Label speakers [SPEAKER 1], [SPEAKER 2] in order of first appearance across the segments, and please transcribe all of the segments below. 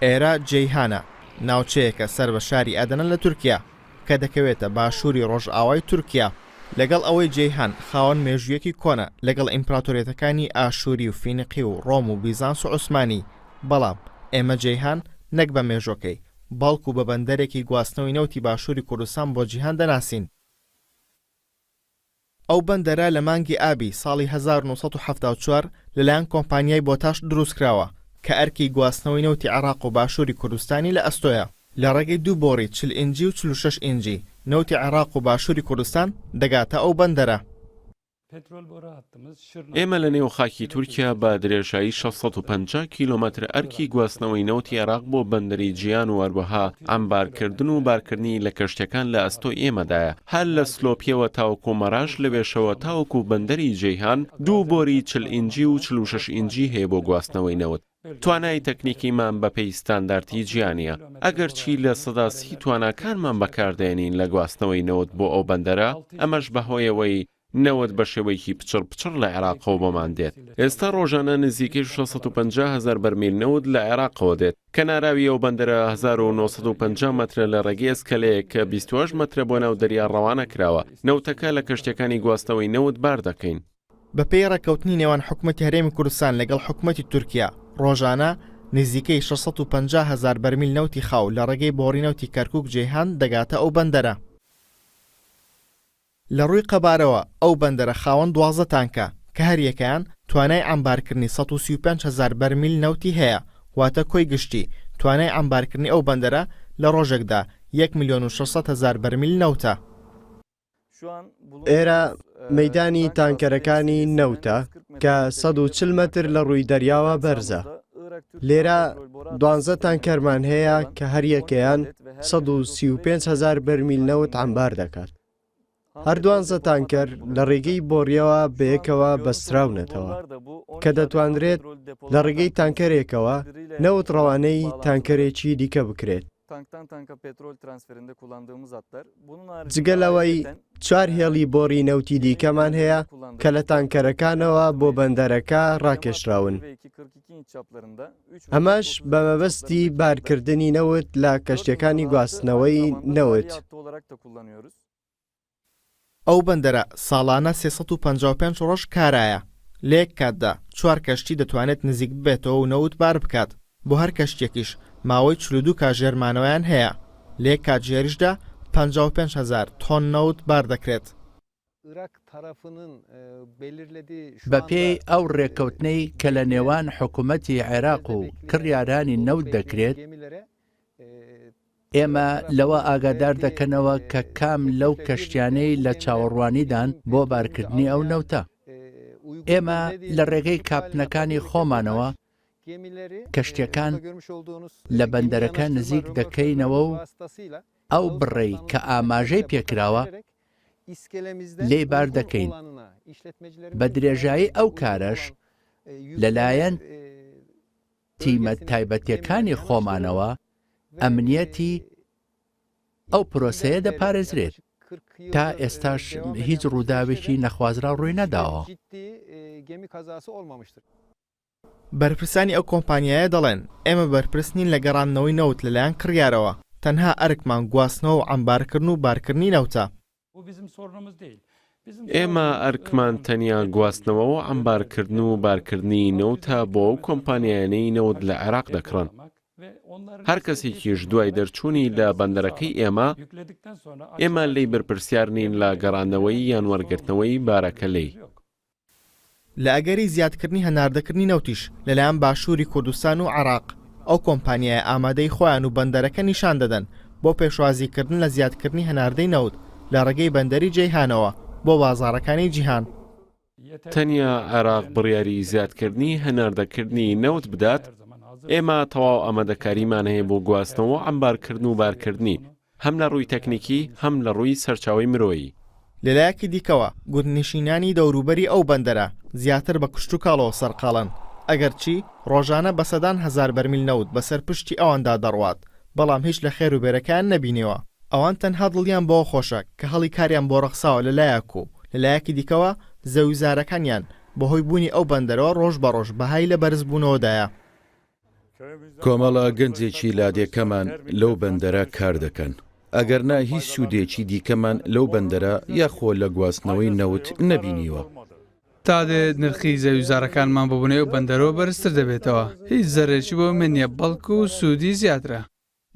[SPEAKER 1] ئێرە جەیهانە، ناوچەیەکە سەر بە شاری ئەدەنە لە تورکیا، کە دەکەوێتە باشووری ڕۆژئاوای تورکیا. لەگەڵ ئەوەی جەیهان خاوەن مێژوویەکی کۆنە لەگەڵ ئیمپراتۆریەتەکانی ئاشووری و فینیقی و ڕۆم و بیزانس و عوسمانی، بەڵام ئێمە جەیهان نەک بە مێژووەکەی، بەڵکو بە بەندەرێکی گواستنەوەی نەوتی باشووری کوردستان بۆ جیهان دەناسین. ئەو بەندەرە لە مانگی ئابی ساڵی 1974 لەلایەن کۆمپانیای بۆتاش دروستکراوە کە ئەرکی گواستنەوەی نەوتی عێراق و باشووری کوردستانی لە ئەستۆیە. لە ڕێگەی دوو بۆڕی 40 ئینجی و 46 ئینجی نەوتی عێراق و باشووری کوردستان دەگاتە ئەو بەندەرە.
[SPEAKER 2] ئێمە لە نێو خاکی تورکیا بە درێژایی 650 کیلۆمەتر ئەرکی گواستنەوەی نەوتی عێراق بۆ بەندەری جیان و هەروەها عەمبارکردن و بارکردنی لە کەشتیەکان لە ئەستۆی ئێمەدایە هەر لە سلۆپیەوە تاوەکو مەراش لەوێشەوە تاوەکو بەندەری جەیهان دوو بۆری 40 ئینجی و 46 ئینجی هەیە بۆ گواستنەوەی نەوت. توانای تەکنیکیمان بەپێی ستاندارتی جیهانییە، ئەگەرچی 30% تواناکانمان بەکاردێنین لە گواستنەوەی نەوت بۆ ئەو بەندەرە، ئەمەش بەهۆیەوەی نەوت بە شێوەیەکی پچڕ پچڕ لە عێراقەوە بۆمان دێت. ئێستا ڕۆژانە نزیکەی 650 هەزار بەرمیل نەوت لە عێراقەوە دێت. کەناراوی ئەو بەندەرە 1950 مەترە لە ڕێگەی ئەسکەلەیەک کە 28 مەترە بۆ ناو دەریا ڕەوانە کراوە. نەوتەکە لە کەشتیەکانی گواستنەوەی نەوت بار دەکەین.
[SPEAKER 1] بەپێی ڕێککەوتنی نێوان حکومەتی هەرێمی کوردستان لەگەڵ حکومەتی تورکیا، ڕۆژانە نزیکەی 650 هەزار بەرمیل نەوتی خاو لە ڕێگەی بۆڕی نەوتی کەرکوک-جەیهان دەگاتە ئەو بەندەرە. لە ڕووی قەبارەوە ئەو بەندەرە خاوەن 12 تانکە کە هەریەکەیان توانای عەمبارکردنی 135 هەزار بەرمیل نەوتی هەیە، واتە کۆی گشتی توانای عەمبارکردنی ئەو بەندەرە لە ڕۆژێکدا یەک ملیۆن و 600 هەزار بەرمیل نەوتە.
[SPEAKER 3] ئێرە مەیدانی تانکەرەکانی نەوتە کە 140 مەتر لە ڕووی دەریاوە بەرزە. لێرە دوانزە تانکەرمان هەیە کە هەریەکەیان 135 هەزار بەرمیل نەوت عەمبار دەکات. هەر دوانزە تانکەر لە ڕێگەی بۆڕیەوە بەیەکەوە بەستراونەتەوە کە دەتوانرێت لە ڕێگەی تانکەرێکەوە نەوت ڕەوانەی تانکەرێکی دیکە بکرێت. جگە لەوەی چوار هێڵی بۆڕی نەوتی دیکەمان هەیە کە لە تانکەرەکانەوە بۆ بەندەرەکە ڕاکێشراون. ئەمەش بە مەبەستی بارکردنی نەوت لە کەشتیەکانی گواستنەوەی نەوت.
[SPEAKER 1] ئەو بەندەرە ساڵانە 355 ڕۆژ کارایە، لە یەک کاتدا چوار کەشتی دەتوانێت نزیک ببێتەوە و نەوت بار بکات، بۆ هەر کەشتیەکیش ماوەی 42 کاژێر مانەوەیان هەیە، لە یەک کاتژێریشدا 55 هەزار تۆن نەوت بار دەکرێت.
[SPEAKER 4] بەپێی ئەو ڕێککەوتنەی کە لە نێوان حکومەتی عێراق و کڕیارانی نەوت دەکرێت، ئێمە لەوە ئاگادار دەکەنەوە کە کام لەو کەشتیانەی لە چاوەڕوانیدان بۆ بارکردنی ئەو نەوتە. ئێمە لە ڕێگەی کاپتنەکانی خۆمانەوە کەشتیەکان لە بەندەرەکە نزیک دەکەینەوە و ئەو بڕەی کە ئاماژەی پێکراوە لێی بار دەکەین. بە درێژایی ئەو کارەش لەلایەن تیمە تایبەتیەکانی خۆمانەوە ئەمنیەتی ئەو پرۆسەیە دەپارێزرێت. تا ئێستاش هیچ ڕووداوێکی نەخوازراو ڕووی نەداوە.
[SPEAKER 1] بەرپرسانی ئەو کۆمپانیایە دەڵێن، ئێمە بەرپرس نین لە گەڕاندنەوەی نەوت لەلایەن کڕیارەوە، تەنها ئەرکمان گواستنەوە و عەمبارکردن و بارکردنی نەوتە.
[SPEAKER 2] ئێمە ئەرکمان تەنیا گواستنەوە و عەمبارکردن و بارکردنی نەوتە بۆ ئەو کۆمپانیایانەی نەوت لە عێراق دەکڕن. هەر کەسێکیش دوای دەرچوونی لە بەندەرەکەی ئێمە، ئێمە لێی بەرپرسیار نین لە گەڕاندنەوەی یان وەرگرتنەوەی بارەکە لێی.
[SPEAKER 1] لە ئەگەری زیادکردنی هەناردەکردنی نەوتیش لەلایەن باشووری کوردستان و عێراق، ئەو کۆمپانیایە ئامادەیی خۆیان و بەندەرەکە نیشان دەدەن بۆ پێشوازیکردن لە زیادکردنی هەناردەی نەوت لە ڕێگەی بەندەری جەیهانەوە بۆ بازاڕەکانی جیهان.
[SPEAKER 2] تەنیا عێراق بڕیاری زیادکردنی هەناردەکردنی نەوت بدات، ئێمە تەواو ئامادەکاریمان هەیە بۆ گواستنەوە و عەمبارکردن و بارکردنی، هەم لە ڕووی تەکنیکی هەم لە ڕووی سەرچاوەی مرۆیی.
[SPEAKER 1] لەلایەکی دیکەوە گوندنشینانی دەوروبەری ئەو بەندەرە زیاتر بە کشتوکاڵەوە سەرقاڵن، ئەگەرچی ڕۆژانە بە سەدان هەزار بەرمیل نەوت بەسەر پشتی ئەواندا دەڕوات، بەڵام هیچ لە خێر و بێرەکەیان نەبینیوە. ئەوان تەنها دڵیان بەوە خۆشە کە هەڵی کاریان بۆ ڕەخساوە لە لایەک و لە لایەکی دیکەوە زەویوزارەکانیان بەهۆی بوونی ئەو بەندەرەوە ڕۆژ بە ڕۆژ بەهای لە بەرزبوونەوەدایە.
[SPEAKER 5] کۆمەڵە گەنجێکی لادێکەمان لەو بەندەرە کار دەکەن، ئەگەرنا هیچ سوودێکی دیکەمان لەو بەندەرە یاخۆ لە گواستنەوەی نەوت نەبینیوە.
[SPEAKER 6] تا دێت نرخی زەویوزارەکانمان بە بۆنەی ئەو بەندەرەوە بەرزتر دەبێتەوە، هیچ زەرەرێکی بۆ ئێمە نییە، بەڵکو سوودی زیاترە.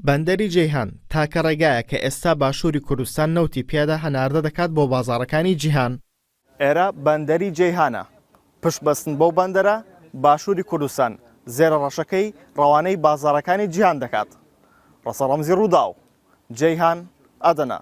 [SPEAKER 1] بەندەری جەیهان تاکە ڕێگایە کە ئێستا باشووری کوردستان نەوتی پیادا هەناردە دەکات بۆ بازاڕەکانی جیهان. ئێرە بەندەری جەیهانە، پشت بەستن بەو بەندەرە باشووری کوردستان زێرە ڕەشەکەی ڕەوانەی بازاڕەکانی جیهان دەکات. ڕەسەڵ ڕەمزی ڕووداو، جەیهان، ئەدەنە.